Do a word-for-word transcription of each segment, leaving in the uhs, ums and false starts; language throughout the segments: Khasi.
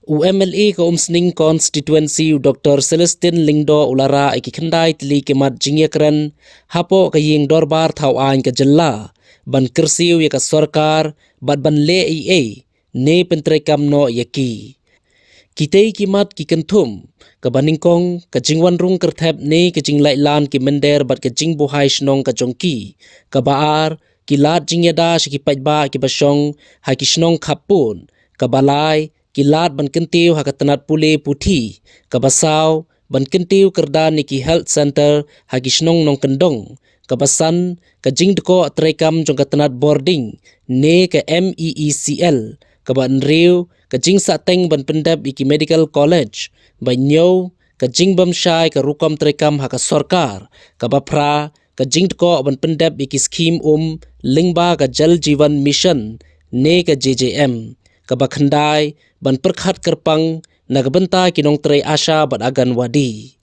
U M L A ka Umsning Constituency u Doctor Celestine Lyngdoh u la rah ïa ki khyndai tylli ki mat jingïakren hapoh ka ïing dorbar thaw aiñ ka jylla ban kyrsiew ïa ka sorkar bad ban leh ei ei ne pyntreikam noh ïa ki. Kitei ki mat ki kynthup kaba nyngkong ka jingwan rung kyrthep ne ka jinglait lan ki mynder bad ka jingbuhai shnong ka jong ki. Kaba ar, ki lad jingïada sha ki paidbah kiba shong ha ki shnong khappud. Kaba lai, ki lad ban kyntiew ha ka tnat pule puthi. Kaba saw, ban kyntiew kyrdan ïa ki health centre ha ki shnong nongkyndong. Kaba san, ka jingdkoh treikam jong ka tnat bording ne ka M E E C L. Kaba hynriew, ka jingsahteng ban pyndep ïa ki medical college. Ba hynñiew, ka jingbymshai ka rukom treikam ha ka sorkar. Kaba phra, ka jingdkoh ban pyndep ïa ki skhim um lyngba ka Jal Jeevan Mission ne ka J J M. Kaba khyndai, ban pyrkhat kyrpang na ka bynta ki nongtrei ASHA bad Anganwadi.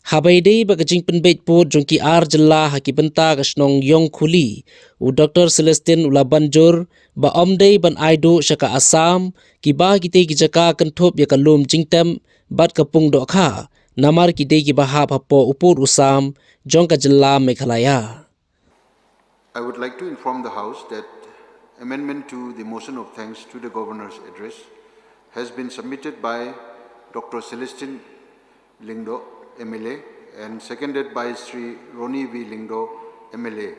Haba ïadei bad ka jingpynbeit pud jong ki ar jylla ha ki bynta ka shnong Ïongkhuli, u Doctor Celestine u la ban jur ba ym dei ban ai duh sha ka Assam kiba kitei ki jaka kynthup ïa ka lum jingtep bad ka pung dohkha, namar ki dei kiba hap hapoh u pud u sam jong ka jylla Meghalaya. I would like to inform the House that amendment to the motion of thanks to the Governor's address has been submitted by Doctor Celestine Lyngdoh, M L A, and seconded by Shri Ronnie V Lyngdoh, M L A.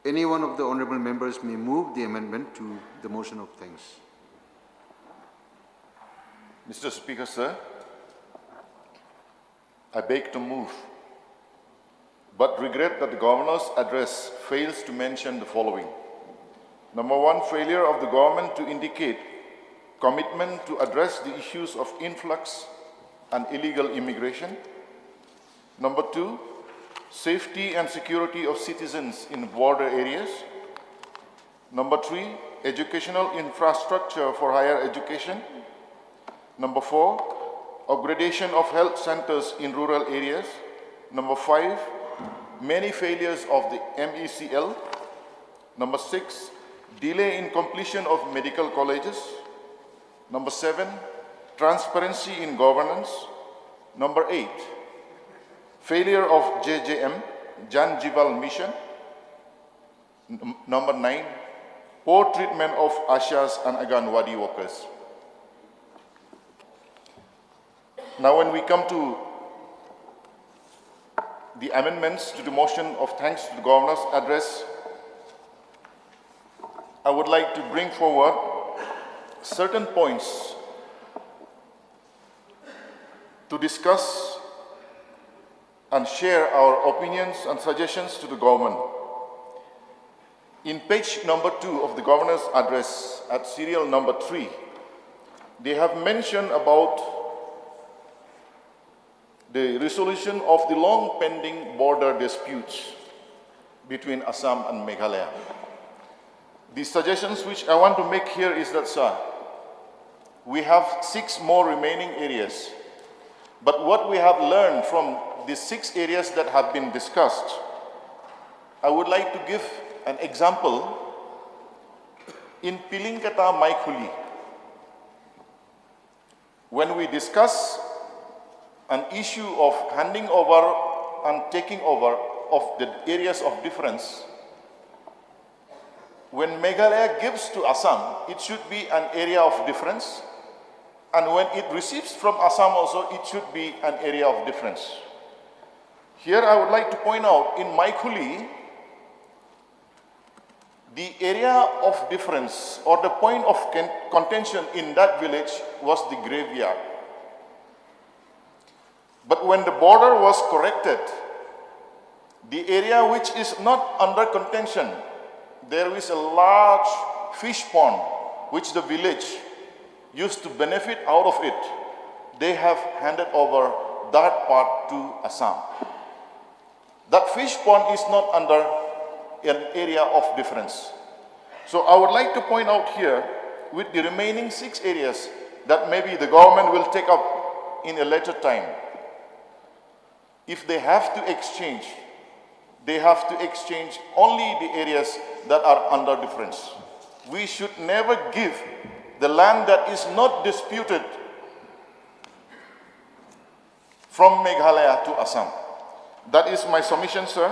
Any one of the honorable members may move the amendment to the motion of thanks. Mister Speaker, sir, I beg to move, but regret that the Governor's address fails to mention the following. Number one, failure of the government to indicate commitment to address the issues of influx and illegal immigration. Number two, safety and security of citizens in border areas. Number three, educational infrastructure for higher education. Number four, upgradation of health centers in rural areas. Number five, many failures of the M E C L. Number six, delay in completion of medical colleges. Number seven, transparency in governance. Number eight, failure of J J M, Jal Jeevan Mission. Num- number nine, poor treatment of ASHAs and Anganwadi workers. Now, when we come to the amendments to the motion of thanks to the Governor's address, I would like to bring forward certain points to discuss and share our opinions and suggestions to the government. In page number two of the governor's address at serial number three, they have mentioned about the resolution of the long pending border disputes between Assam and Meghalaya. The suggestions which I want to make here is that, sir, we have six more remaining areas. But what we have learned from the six areas that have been discussed, I would like to give an example. In Pilingkata, Maikhuli, when we discuss an issue of handing over and taking over of the areas of difference, when Meghalaya gives to Assam, it should be an area of difference, and when it receives from Assam also, it should be an area of difference. Here I would like to point out, in Maikhuli, the area of difference or the point of con- contention in that village was the graveyard. But when the border was corrected, the area which is not under contention, there is a large fish pond which the village used to benefit out of it. They have handed over that part to Assam. That fish pond is not under an area of difference. So I would like to point out here, with the remaining six areas that maybe the government will take up in a later time, if they have to exchange, they have to exchange only the areas that are under difference. We should never give the land that is not disputed from Meghalaya to Assam. That is my submission, sir.